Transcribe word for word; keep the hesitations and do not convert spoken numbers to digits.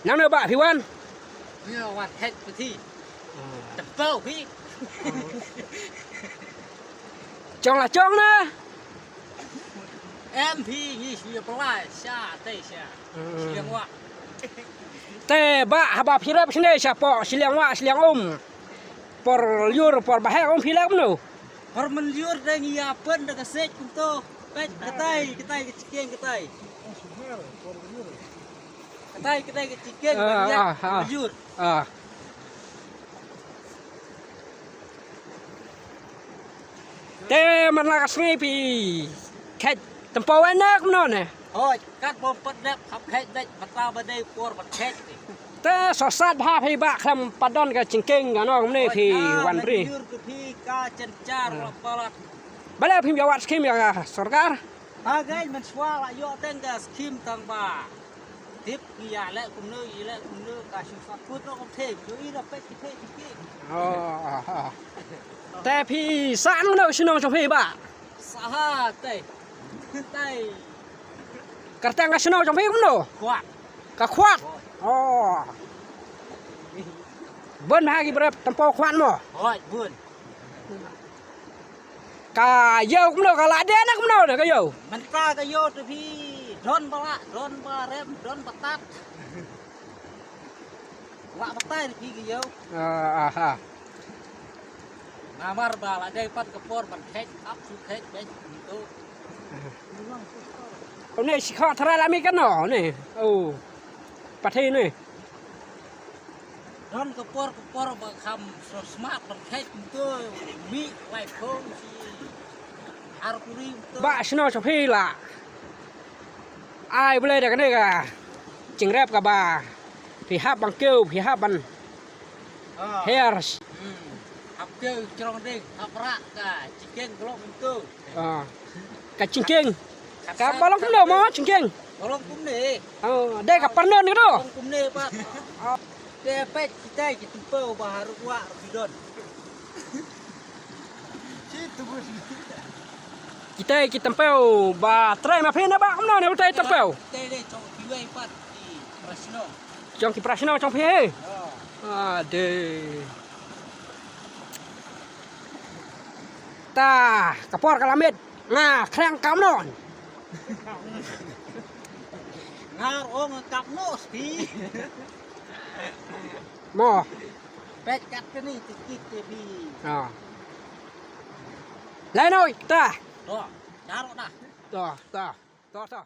Nangno ba phi wan? Nga wan heh phi. Tympew phi. Jong la jong na. Em phi ngi shi pla sha te sha. Hmm. Shiliang wah. Te ba haba phi rep shane shapoh shiliang wah shiliang um. Por lyiur por baheh um phi leh kumno? Por mynlyiur dang ïa pyn da ka sej kumto. Peit katai katai ka jingkieng katai. Katai katai ka jingkieng. Ah, ah, ah. Mynlyiur. Ah. Te man la ka sngi phi khet tympew ne kumno ne? Hooid, kat bym pat dep hap khet dei, mynta ba dei por ban khet. Te sosat bha phi ba khlem pat don ka jingkieng kano kumne phi wan bri. Mynlyiur ka phi ka jynjar la palat. Balei phim ïa wad skim ïa ka sorkar? Ha gai mynshuwa la ïoh teng ka skim tang ba. Tip ngi ïa leh kumno, ïa leh kumno, ka shu sat kut noh kumthei, ïohi da peit ki thei ki ki. Oh, ah, ah. Te phi sah nangno shnong jong phi ba? Sah ha te. Te. Kyrteng ka shnong jong phi kumno? Khwat. Ka Khwat. Oh. Bun ha ki ba rep tympew khwat mo? Hooid, bun. Ka ïew kumno, ka la dei ne kumno ne ka ïew? Mynta ka ïew te phi don ba la, don ba rem, don ba tat. La batai te phi ka ïew. Ah, ah, ah. Namar ba la dei pat ka por ban khet, ap shu khet beit kumto. Une shi kha thra la mi kano ne. Oh. Pathai ne. Don ka por ka por ba kham smat ban khet kumto, mih lai phong shi ar kuri kumto. Ba shano sha phi la. Ai Blei da kane ka jingrep kaba phi hap ban kiew, phi hap ban. Ah. Her. Hmm. Hap kiew jrong ding, hap rah ka jingkieng ka long kumto. Ah. Ka jingkieng. Ka ba long kumno mo jingkieng? Ba long kumne. Oh, dei ka pyrnon kano? Long kumne pat. Oh. Te peit kitai ki tympew ba harud wah ruh ki don. Kitai ki tympew ba trei ma phi na ba kumno ne utai tympew? Te dei jong kiwei pat ki prasno. Jong ki prasno jong phi he? Oh. Ade. Ta, ka por ka la miet. Nga khreng kam non. Nga ong kam no sti. Mo. Pet kat kani tikit te bi. Ah. Lai noi ta. To, daro dah. To, to. To, to.